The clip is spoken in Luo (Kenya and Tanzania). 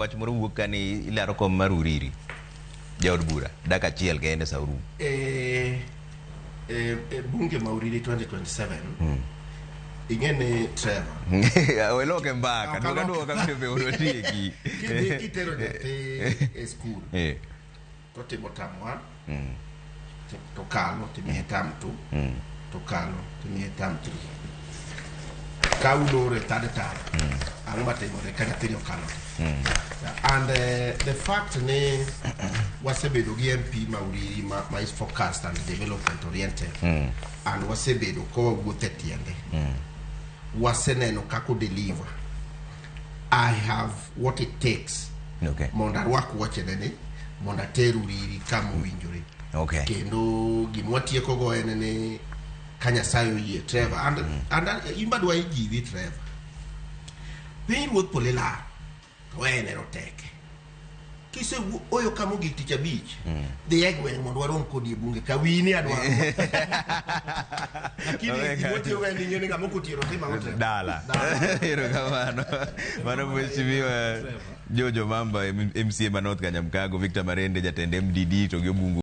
Wach moro wuok ka ni ilaro kom mar Uriri. Jaod bura dak achiel kende sa orumo. E, e, e bunge ma Uriri 2027 ing'e ni Trevor Weloke mbaka, Ok duoka alok. duoka pepe mondo otieki. Kidhi kitero nyathi e skul to timo term 1 to kalo timiye term 2 to kalo timiye term 3 ka uloro e third term ang'o matimore ka nyathini okalo te and the fact ni wasebedo gi MP ma Uriri ma is focused and development oriented and wasebedo ka wawuotho e tiende waseneno kaka o deliver. I have what it takes mondo arwak wuochene ni mondo ater Uriri kama owinjore. Kendo gima watieko go en ni ka Nyasaye oyie Trevor and in badwa ijiwi Trevor. Piny ruodh polo ilaro to wene roteke. Kise oyo kama ogik tich abich dhi e gweng' mondo warom kodi e bunge ka wini adwaro. Lakini gima watiyo go en ni ing'e ni ng'ama ok otiyo to timo ang'o Trevor? Dala. Erokamano. Mano Mheshimiwa Jojo Mamba MCA ma North Kanyamkago, Victor Marende jatend MDD to gi Obungu.